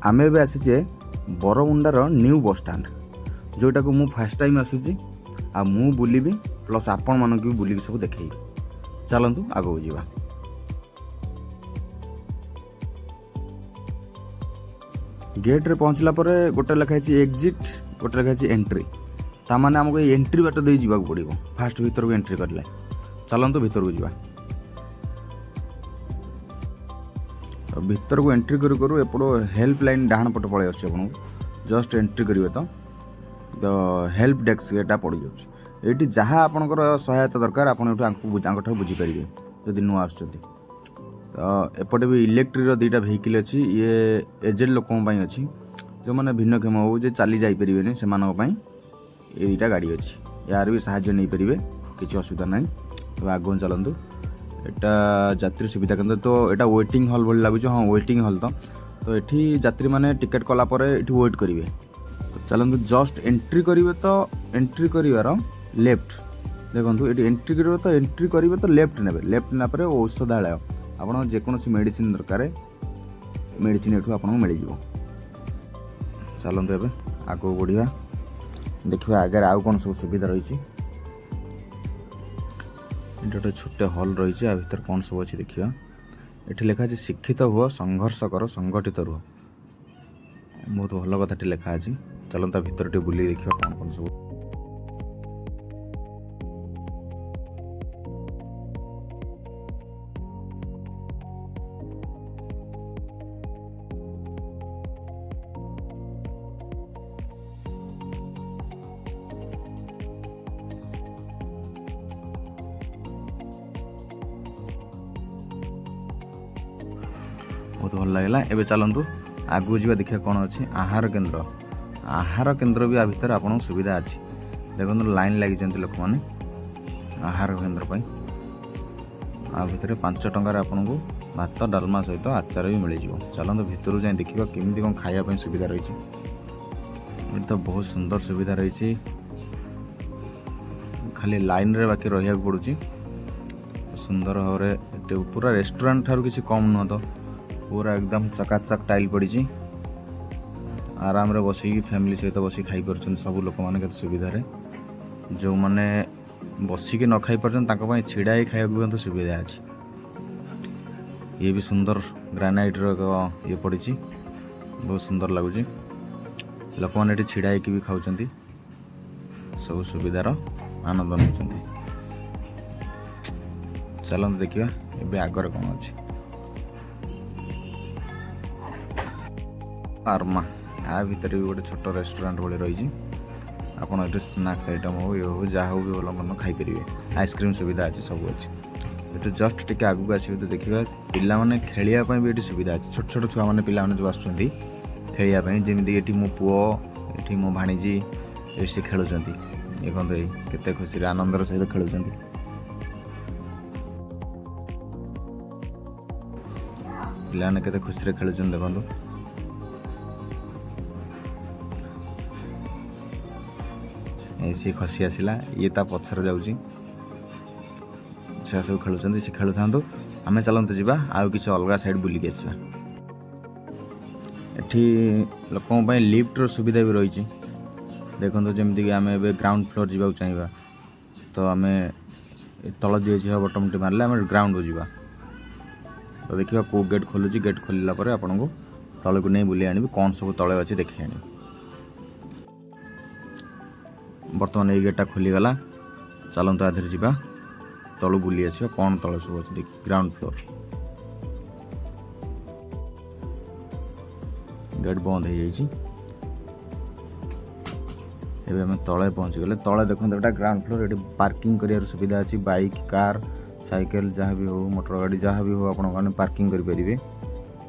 ଆମେ ଏବେ ଆସିଛେ ବରମୁଣ୍ଡାର ନ୍ୟୁ ବସଷ୍ଟାଣ୍ଡ, ଯେଉଁଟାକୁ ମୁଁ ଫାର୍ଷ୍ଟ ଟାଇମ୍ ଆସୁଛି। ଆଉ ମୁଁ ବୁଲିବି, ପ୍ଲସ୍ ଆପଣମାନଙ୍କୁ ବି ବୁଲିକି ସବୁ ଦେଖେଇବି। ଚାଲନ୍ତୁ, ଆଗକୁ ଯିବା। ଗେଟ୍ରେ ପହଞ୍ଚିଲା ପରେ ଗୋଟେ ଲେଖା ହେଇଛି ଏକ୍ଜିଟ୍, ଗୋଟେ ଲେଖା ହେଇଛି ଏଣ୍ଟ୍ରି। ତାମାନେ ଆମକୁ ଏଇ ଏଣ୍ଟ୍ରି ବାଟ ଦେଇ ଯିବାକୁ ପଡ଼ିବ ଫାଷ୍ଟ ଭିତରକୁ ଏଣ୍ଟ୍ରି କରିଲେ। ଚାଲନ୍ତୁ, ଭିତରକୁ ଯିବା। ତ ଭିତରକୁ ଏଣ୍ଟ୍ରି କରୁ କରୁ ଏପଟ ହେଲ୍ପ ଲାଇନ୍ ଡାହାଣ ପଟେ ପଳେଇ ଆସୁଛି ଆପଣଙ୍କୁ। ଜଷ୍ଟ ଏଣ୍ଟ୍ରି କରିବେ ତ ତ ହେଲ୍ପ ଡେସ୍କ ଏଟା ପଡ଼ିଯାଉଛି। ଏଇଠି ଯାହା ଆପଣଙ୍କର ସହାୟତା ଦରକାର, ଆପଣ ଏଠୁ ଆଙ୍କଠାରୁ ବୁଝିପାରିବେ ଯଦି ନୂଆ ଆସୁଛନ୍ତି। ତ ଏପଟେ ବି ଇଲେକ୍ଟ୍ରିର ଦୁଇଟା ଭେହିକିଲ୍ ଅଛି। ଇଏ ଏଜେଡ୍ ଲୋକଙ୍କ ପାଇଁ ଅଛି, ଯେଉଁମାନେ ଭିନ୍ନକ୍ଷମ ହଉ ଯେ ଚାଲି ଯାଇପାରିବେନି, ସେମାନଙ୍କ ପାଇଁ ଏ ଦୁଇଟା ଗାଡ଼ି ଅଛି। ଏହାର ବି ସାହାଯ୍ୟ ନେଇପାରିବେ, କିଛି ଅସୁବିଧା ନାହିଁ। ଏବେ ଆଗକୁ ଚାଲନ୍ତୁ। ଏଟା ଯାତ୍ରୀ ସୁବିଧା କେନ୍ଦ୍ର। ତ ଏଇଟା ୱେଟିଂ ହଲ୍ ଭଳି ଲାଗୁଛି। ହଁ, ୱେଟିଂ ହଲ୍। ତ ତ ଏଠି ଯାତ୍ରୀମାନେ ଟିକେଟ୍ କଲା ପରେ ଏଠି ୱେଟ୍ କରିବେ। ତ ଚାଲନ୍ତୁ, ଜଷ୍ଟ ଏଣ୍ଟ୍ରି କରିବେ ତ ଏଣ୍ଟ୍ରି କରିବାର ଲେଫ୍ଟ ଦେଖନ୍ତୁ। ଏଠି ଏଣ୍ଟ୍ରି କରିବେ ତ, ଏଣ୍ଟ୍ରି କରିବେ ତ ଲେଫ୍ଟ ନେବେ। ଲେଫ୍ଟ ନେଲା ପରେ ଔଷଧାଳୟ। ଆପଣ ଯେକୌଣସି ମେଡ଼ିସିନ ଦରକାର, ମେଡ଼ିସିନ ଏଠୁ ଆପଣଙ୍କୁ ମିଳିଯିବ। ଚାଲନ୍ତୁ, ଏବେ ଆଗକୁ ବଢ଼ିବା। ଦେଖିବା ଆଗରେ ଆଉ କ'ଣ ସବୁ ସୁବିଧା ରହିଛି। ଏଠି ଗୋଟେ ଛୋଟ ହଲ୍ ରହିଛି। ଆ ଭିତରେ କ'ଣ ସବୁ ଅଛି ଦେଖିବା। ଏଠି ଲେଖା ଅଛି, "ଶିକ୍ଷିତ ହୁଅ, ସଂଘର୍ଷ କର, ସଂଗଠିତ ରୁହ।" ବହୁତ ଭଲ କଥାଟି ଲେଖା ଅଛି। ଚାଲନ୍ତୁ, ତା ଭିତରେ ଟିକେ ବୁଲିକି ଦେଖିବା କ'ଣ କ'ଣ ସବୁ। ବହୁତ ଭଲ ଲାଗିଲା। ଏବେ ଚାଲନ୍ତୁ, ଆଗକୁ ଯିବା, ଦେଖିବା କ'ଣ ଅଛି। ଆହାର କେନ୍ଦ୍ର। ଆହାର କେନ୍ଦ୍ର ବି ଆ ଭିତରେ ଆପଣଙ୍କୁ ସୁବିଧା ଅଛି। ଦେଖନ୍ତୁ, ଲାଇନ୍ ଲାଗିଛନ୍ତି ଲୋକମାନେ ଆହାର କେନ୍ଦ୍ର ପାଇଁ। ଆ ଭିତରେ 5 ଟଙ୍କାରେ ଆପଣଙ୍କୁ ଭାତ, ଡାଲମା ସହିତ ଆଚାର ବି ମିଳିଯିବ। ଚାଲନ୍ତୁ, ଭିତରକୁ ଯାଇ ଦେଖିବା କେମିତି କ'ଣ ଖାଇବା ପାଇଁ ସୁବିଧା ରହିଛି। ଏଠି ତ ବହୁତ ସୁନ୍ଦର ସୁବିଧା ରହିଛି, ଖାଲି ଲାଇନ୍ରେ ବାକି ରହିବାକୁ ପଡ଼ୁଛି। ସୁନ୍ଦର ଭାବରେ ଏଠି ପୁରା ରେଷ୍ଟୁରାଣ୍ଟ ଠାରୁ କିଛି କମ୍ ନୁହଁ ତ। ପୁରା ଏକଦମ ଚକାଚକ ଟାଇଲ୍ ପଡ଼ିଛି। ଆରାମରେ ବସିକି ଫ୍ୟାମିଲି ସହିତ ବସିକି ଖାଇପାରୁଛନ୍ତି ସବୁ ଲୋକମାନେ କେତେ ସୁବିଧାରେ। ଯେଉଁମାନେ ବସିକି ନ ଖାଇପାରୁଛନ୍ତି, ତାଙ୍କ ପାଇଁ ଛିଡ଼ା ହେଇ ଖାଇବାକୁ ମଧ୍ୟ ସୁବିଧା ଅଛି। ଇଏ ବି ସୁନ୍ଦର ଗ୍ରାନାଇଟ୍ର ଏକ ଇଏ ପଡ଼ିଛି, ବହୁତ ସୁନ୍ଦର ଲାଗୁଛି। ଲୋକମାନେ ଏଠି ଛିଡ଼ା ହେଇକି ବି ଖାଉଛନ୍ତି, ସବୁ ସୁବିଧାର ଆନନ୍ଦ ନେଉଛନ୍ତି। ଚାଲନ୍ତୁ ଦେଖିବା ଏବେ ଆଗରେ କ'ଣ ଅଛି। ଆର୍ମା। ଆ ଭିତରେ ବି ଗୋଟେ ଛୋଟ ରେଷ୍ଟୁରାଣ୍ଟ ଭଳି ରହିଛି। ଆପଣ ଏଠି ସ୍ନାକ୍ସ ଆଇଟମ୍ ହଉ, ଇଏ ହଉ, ଯାହା ହଉ ବି ଭଲ ମନ୍ଦ ଖାଇପାରିବେ। ଆଇସ୍କ୍ରିମ୍ ସୁବିଧା ଅଛି, ସବୁ ଅଛି ଏଠି। ଜଷ୍ଟ ଟିକେ ଆଗକୁ ଆସିବେ ତ ଦେଖିବା ପିଲାମାନେ ଖେଳିବା ପାଇଁ ବି ଏଠି ସୁବିଧା ଅଛି। ଛୋଟ ଛୋଟ ଛୁଆମାନେ, ପିଲାମାନେ ଯେଉଁ ଆସୁଛନ୍ତି ଖେଳିବା ପାଇଁ, ଯେମିତି ଏଠି ମୋ ପୁଅ, ଏଠି ମୋ ଭାଣିଜୀ, ଏଠି ସେ ଖେଳୁଛନ୍ତି। ଦେଖନ୍ତୁ, ଏଇ କେତେ ଖୁସିରେ ଆନନ୍ଦର ସହିତ ଖେଳୁଛନ୍ତି। ପିଲାମାନେ କେତେ ଖୁସିରେ ଖେଳୁଛନ୍ତି ଦେଖନ୍ତୁ। ଏ ସିଏ ଖସି ଆସିଲା, ଇଏ ତା ପଛରେ ଯାଉଛି। ସେ ସବୁ ଖେଳୁଛନ୍ତି, ସେ ଖେଳୁଥାନ୍ତୁ। ଆମେ ଚାଲନ୍ତୁ ଯିବା, ଆଉ କିଛି ଅଲଗା ସାଇଡ଼୍ ବୁଲିକି ଆସିବା। ଏଠି ଲୋକଙ୍କ ପାଇଁ ଲିଫ୍ଟର ସୁବିଧା ବି ରହିଛି। ଦେଖନ୍ତୁ, ଯେମିତିକି ଆମେ ଏବେ ଗ୍ରାଉଣ୍ଡ ଫ୍ଲୋର୍ ଯିବାକୁ ଚାହିଁବା ତ ଆମେ ଏ ତଳ ଦିଆଯିବା ବଟନ୍ଟି ମାରିଲେ ଆମେ ଗ୍ରାଉଣ୍ଡକୁ ଯିବା। ତ ଦେଖିବା କେଉଁ ଗେଟ୍ ଖୋଲୁଛି। ଗେଟ୍ ଖୋଲିଲା ପରେ ଆପଣଙ୍କୁ ତଳକୁ ନେଇ ବୁଲେଇ ଆଣିବି, କ'ଣ ସବୁ ତଳେ ଅଛି ଦେଖେଇ ଆଣିବି। ବର୍ତ୍ତମାନ ଏଇ ଗେଟ୍ଟା ଖୋଲିଗଲା। ଚାଲନ୍ତୁ, ଆ ଦେହରେ ଯିବା, ତଳୁ ବୁଲି ଆସିବା, କ'ଣ ତଳେ ସବୁ ଅଛି ଦେଖି। ଗ୍ରାଉଣ୍ଡ ଫ୍ଲୋର୍ ଗେଟ୍ ବନ୍ଦ ହେଇଯାଇଛି। ଏବେ ଆମେ ତଳେ ପହଞ୍ଚିଗଲେ। ତଳେ ଦେଖନ୍ତୁ, ଏଇଟା ଗ୍ରାଉଣ୍ଡ ଫ୍ଲୋର୍। ଏଠି ପାର୍କିଂ କରିବାର ସୁବିଧା ଅଛି। ବାଇକ୍, କାର୍, ସାଇକେଲ ଯାହା ବି ହଉ, ମୋଟର ଗାଡ଼ି ଯାହା ବି ହଉ, ଆପଣ ମାନେ ପାର୍କିଂ କରିପାରିବେ।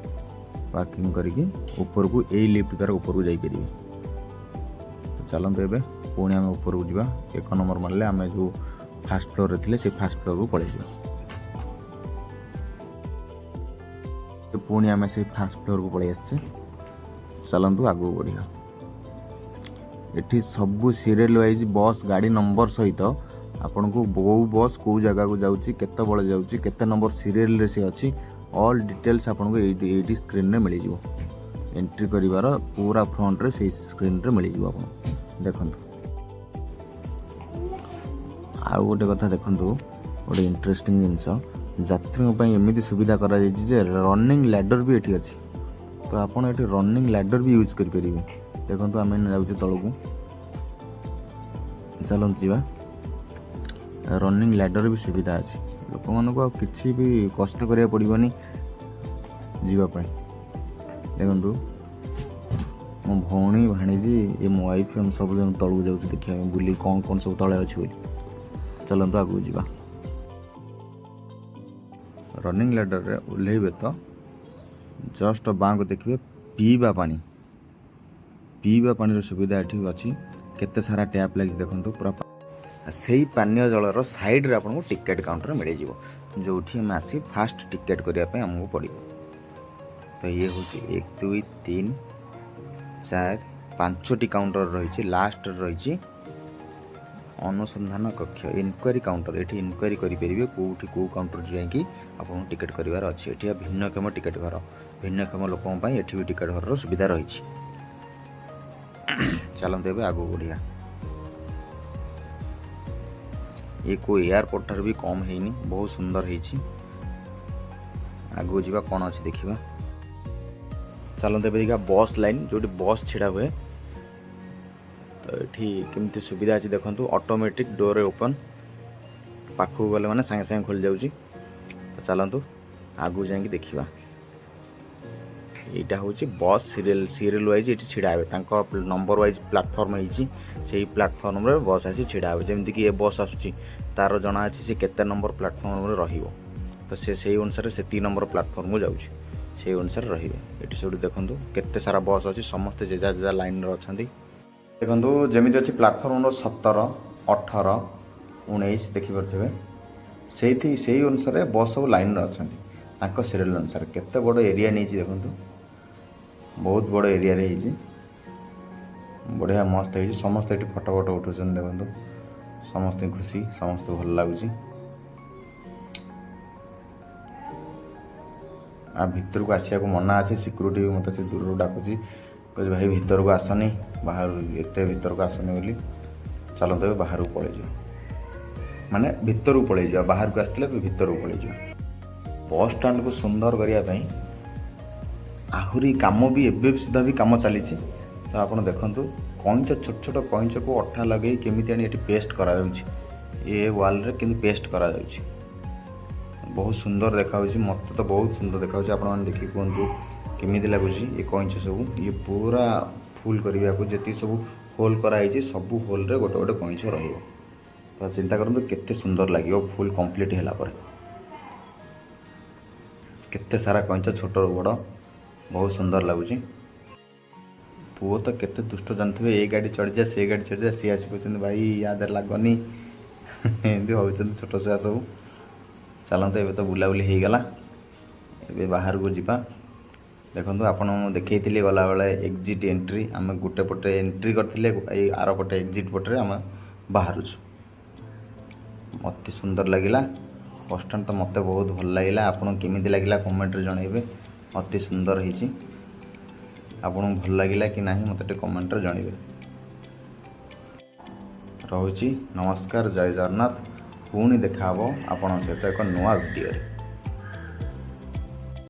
ପାର୍କିଂ କରିକି ଉପରକୁ ଏଇ ଲିଫ୍ଟ ଦ୍ୱାରା ଉପରକୁ ଯାଇପାରିବେ। ତ ଚାଲନ୍ତୁ, ଏବେ ପୁଣି ଆମେ ଉପରକୁ ଯିବା। 1 ନମ୍ବର ମାରିଲେ ଆମେ ଯେଉଁ ଫାର୍ଷ୍ଟ ଫ୍ଲୋରରେ ଥିଲେ, ସେ ଫାର୍ଷ୍ଟ ଫ୍ଲୋରକୁ ପଳେଇଯିବା। ତ ପୁଣି ଆମେ ସେଇ ଫାର୍ଷ୍ଟ ଫ୍ଲୋରକୁ ପଳେଇ ଆସିଛେ। ଚାଲନ୍ତୁ, ଆଗକୁ ବଢ଼ିବା। ଏଠି ସବୁ ସିରିଏଲ୍ ୱାଇଜ୍ ବସ୍ ଗାଡ଼ି ନମ୍ବର ସହିତ ଆପଣଙ୍କୁ କେଉଁ ବସ୍ କେଉଁ ଜାଗାକୁ ଯାଉଛି, କେତେବେଳେ ଯାଉଛି, କେତେ ନମ୍ବର ସିରିଏଲ୍ରେ ସେ ଅଛି, ଅଲ୍ ଡିଟେଲ୍ସ ଆପଣଙ୍କୁ ଏଇଠି ସ୍କ୍ରିନ୍ରେ ମିଳିଯିବ। ଏଣ୍ଟ୍ରି କରିବାର ପୁରା ଫ୍ରଣ୍ଟରେ ସେଇ ସ୍କ୍ରିନ୍ରେ ମିଳିଯିବ ଆପଣଙ୍କୁ। ଦେଖନ୍ତୁ, ଆଉ ଗୋଟେ କଥା ଦେଖନ୍ତୁ, ଗୋଟେ ଇଣ୍ଟରେଷ୍ଟିଂ ଜିନିଷ। ଯାତ୍ରୀଙ୍କ ପାଇଁ ଏମିତି ସୁବିଧା କରାଯାଇଛି ଯେ ରନିଂ ଲ୍ୟାଡର ବି ଏଠି ଅଛି। ତ ଆପଣ ଏଠି ରନିଂ ଲ୍ୟାଡର ବି ୟୁଜ୍ କରିପାରିବେ। ଦେଖନ୍ତୁ, ଆମେ ଏଇନା ଯାଉଛୁ ତଳକୁ, ଚାଲନ୍ତୁ ଯିବା। ରନିଂ ଲ୍ୟାଡର ବି ସୁବିଧା ଅଛି। ଲୋକମାନଙ୍କୁ ଆଉ କିଛି ବି କଷ୍ଟ କରିବାକୁ ପଡ଼ିବନି ଯିବା ପାଇଁ। ଦେଖନ୍ତୁ, ମୋ ଭଉଣୀ, ଭାଣିଜୀ, ଏ ମୋ ୱାଇଫ୍, ଆମେ ସବୁ ଜଣ ତଳକୁ ଯାଉଛୁ ଦେଖିବା ପାଇଁ, ବୁଲି କ'ଣ କ'ଣ ସବୁ ତଳେ ଅଛି ବୋଲି। ଚାଲନ୍ତୁ, ଆଗକୁ ଯିବା। ରନିଂ ଲ୍ୟାଡରରେ ଓହ୍ଲେଇବେ ତ ଜଷ୍ଟ ବାଁକୁ ଦେଖିବେ ପିଇବା ପାଣି। ପିଇବା ପାଣିର ସୁବିଧା ଏଠି ଅଛି। କେତେ ସାରା ଟ୍ୟାପ୍ ଲାଗିଛି ଦେଖନ୍ତୁ ପୁରା। ସେଇ ପାନୀୟ ଜଳର ସାଇଡ଼୍ରେ ଆପଣଙ୍କୁ ଟିକେଟ୍ କାଉଣ୍ଟର ମିଳିଯିବ, ଯେଉଁଠି ଆମେ ଆସି ଫାଷ୍ଟ ଟିକେଟ୍ କରିବା ପାଇଁ ଆମକୁ ପଡ଼ିବ। ତ ଇଏ ହେଉଛି 1, 2, 3, 4, 5ଟି କାଉଣ୍ଟର ରହିଛି। ଲାଷ୍ଟରେ ରହିଛି ଅନୁସନ୍ଧାନ କକ୍ଷ, ଇନକ୍ୱାରି କାଉଣ୍ଟର। ଏଠି ଇନକ୍ୱାରି କରିପାରିବେ କେଉଁଠି କେଉଁ କାଉଣ୍ଟର ଯାଇକି ଆପଣଙ୍କୁ ଟିକେଟ୍ କରିବାର ଅଛି। ଏଠି ଭିନ୍ନକ୍ଷମ ଟିକେଟ୍ ଘର, ଭିନ୍ନକ୍ଷମ ଲୋକଙ୍କ ପାଇଁ ଏଠି ବି ଟିକେଟ୍ ଘରର ସୁବିଧା ରହିଛି। ଚାଲନ୍ତୁ, ଏବେ ଆଗକୁ ବଢ଼ିବା। ଇଏ କେଉଁ ଏୟାରପୋର୍ଟ ଠାରୁ ବି କମ୍ ହେଇନି, ବହୁତ ସୁନ୍ଦର ହେଇଛି। ଆଗକୁ ଯିବା, କ'ଣ ଅଛି ଦେଖିବା। ଚାଲନ୍ତୁ, ଏବେ ଦେଖିବା ବସ୍ ଲାଇନ୍, ଯେଉଁଠି ବସ୍ ଛିଡ଼ା ହୁଏ। ତ ଏଠି କେମିତି ସୁବିଧା ଅଛି ଦେଖନ୍ତୁ। ଅଟୋମେଟିକ୍ ଡୋର୍ ଓପନ୍, ପାଖକୁ ଗଲେ ମାନେ ସାଙ୍ଗେ ସାଙ୍ଗେ ଖୋଲି ଯାଉଛି। ତ ଚାଲନ୍ତୁ, ଆଗକୁ ଯାଇକି ଦେଖିବା। ଏଇଟା ହେଉଛି ବସ୍ ସିରିଏଲ୍। ସିରିଏଲ୍ ୱାଇଜ୍ ଏଠି ଛିଡ଼ା ହେବେ। ତାଙ୍କ ନମ୍ବର ୱାଇଜ୍ ପ୍ଲାଟଫର୍ମ ହେଇଛି, ସେଇ ପ୍ଲାଟଫର୍ମରେ ବସ୍ ଆସି ଛିଡ଼ା ହେବେ। ଯେମିତିକି ଏ ବସ୍ ଆସୁଛି, ତାର ଜଣା ଅଛି ସେ କେତେ ନମ୍ବର ପ୍ଲାଟଫର୍ମରେ ରହିବ। ତ ସେ ସେଇ ଅନୁସାରେ ସେତିକି ନମ୍ବର ପ୍ଲାଟଫର୍ମକୁ ଯାଉଛି, ସେଇ ଅନୁସାରେ ରହିବେ ଏଠି। ସେଇଠୁ ଦେଖନ୍ତୁ, କେତେ ସାରା ବସ୍ ଅଛି, ସମସ୍ତେ ଯେଝା ଯେଝା ଲାଇନ୍ରେ ଅଛନ୍ତି। ଦେଖନ୍ତୁ, ଯେମିତି ଅଛି ପ୍ଲାଟଫର୍ମ ନମ୍ବର 17, 18, 19 ଦେଖିପାରୁଥିବେ। ସେଇଠି ସେଇ ଅନୁସାରେ ବସ୍ ସବୁ ଲାଇନ୍ରେ ଅଛନ୍ତି ତାଙ୍କ ସିରିଏଲ୍ ଅନୁସାରେ। କେତେ ବଡ଼ ଏରିଆ ନେଇଛି ଦେଖନ୍ତୁ, ବହୁତ ବଡ଼ ଏରିଆରେ ହେଇଛି। ବଢ଼ିଆ ମସ୍ତ ହେଇଛି। ସମସ୍ତେ ଏଠି ଫଟୋ ଫଟୋ ଉଠାଉଛନ୍ତି। ଦେଖନ୍ତୁ, ସମସ୍ତେ ଖୁସି, ସମସ୍ତେ ଭଲ ଲାଗୁଛି। ଆଉ ଭିତରକୁ ଆସିବାକୁ ମନା ଅଛି। ସିକ୍ୟୁରିଟି ବି ମୋତେ ସେ ଦୂରରୁ ଡାକୁଛି, କହୁଛି, "ଭାଇ, ଭିତରକୁ ଆସନି, ବାହାରୁ ଏତେ ଭିତରକୁ ଆସନି" ବୋଲି। ଚାଲନ୍ତୁ, ଏବେ ବାହାରକୁ ପଳେଇଯିବା, ମାନେ ଭିତରକୁ ପଳେଇଯିବା। ବାହାରକୁ ଆସିଥିଲେ ଏବେ ଭିତରକୁ ପଳେଇଯିବା। ବସ୍ ଷ୍ଟାଣ୍ଡକୁ ସୁନ୍ଦର କରିବା ପାଇଁ ଆହୁରି କାମ ବି ଏବେ ବି ସୁଦ୍ଧା ବି କାମ ଚାଲିଛି। ତ ଆପଣ ଦେଖନ୍ତୁ, କଇଁଚ, ଛୋଟ ଛୋଟ କଇଁଚକୁ ଅଠା ଲଗେଇ କେମିତି ଆଣି ଏଠି ପେଷ୍ଟ କରାଯାଉଛି। ଏ ୱାଲ୍ରେ କେମିତି ପେଷ୍ଟ କରାଯାଉଛି, ବହୁତ ସୁନ୍ଦର ଦେଖାଯାଉଛି। ମୋତେ ତ ବହୁତ ସୁନ୍ଦର ଦେଖାଯାଉଛି। ଆପଣମାନେ ଦେଖିକି କୁହନ୍ତୁ କେମିତି ଲାଗୁଛି ଏ କଇଁଚ ସବୁ। ଇଏ ପୁରା ଫୁଲ୍ କରିବାକୁ ଯେତିକି ସବୁ ହୋଲ୍ କରାହେଇଛି, ସବୁ ହୋଲ୍ରେ ଗୋଟେ ଗୋଟେ କଇଁଚ ରହିବ। ତ ଚିନ୍ତା କରନ୍ତୁ କେତେ ସୁନ୍ଦର ଲାଗିବ ଫୁଲ୍ କମ୍ପ୍ଲିଟ୍ ହେଲା ପରେ। କେତେ ସାରା କଇଁଚ, ଛୋଟରୁ ବଡ଼, ବହୁତ ସୁନ୍ଦର ଲାଗୁଛି। ପୁଅ ତ କେତେ ଦୁଷ୍ଟ ଜାଣିଥିବେ। ଏ ଗାଡ଼ି ଚଢ଼ିଯା, ସେ ଗାଡ଼ି ଚଢ଼ିଯା। ସିଏ ଆସି କହୁଛନ୍ତି, "ଭାଇ, ୟା ଦେହରେ ଲାଗନି।" ଏମିତି ହେଉଛନ୍ତି ଛୋଟ ଛୁଆ ସବୁ। ଚାଲନ୍ତୁ, ଏବେ ତ ବୁଲାବୁଲି ହେଇଗଲା, ଏବେ ବାହାରକୁ ଯିବା। ଦେଖନ୍ତୁ, ଆପଣ ମୁଁ ଦେଖେଇଥିଲି ଗଲାବେଳେ ଏକ୍ଜିଟ୍ ଏଣ୍ଟ୍ରି। ଆମେ ଗୋଟେ ପଟେ ଏଣ୍ଟ୍ରି କରିଥିଲେ, ଏଇ ଆର ପଟେ ଏକ୍ଜିଟ୍ ପଟରେ ଆମେ ବାହାରୁଛୁ। ଅତି ସୁନ୍ଦର ଲାଗିଲା ବସଷ୍ଟାଣ୍ଡ ତ ମୋତେ ବହୁତ ଭଲ ଲାଗିଲା। ଆପଣଙ୍କୁ କେମିତି ଲାଗିଲା କମେଣ୍ଟରେ ଜଣାଇବେ। ଅତି ସୁନ୍ଦର ହେଇଛି। ଆପଣଙ୍କୁ ଭଲ ଲାଗିଲା କି ନାହିଁ ମୋତେ ଟିକେ କମେଣ୍ଟରେ ଜଣାଇବେ। ରହୁଛି, ନମସ୍କାର, ଜୟ ଜଗନ୍ନାଥ। ପୁଣି ଦେଖାହେବ ଆପଣଙ୍କ ସହିତ ଏକ ନୂଆ ଭିଡ଼ିଓରେ।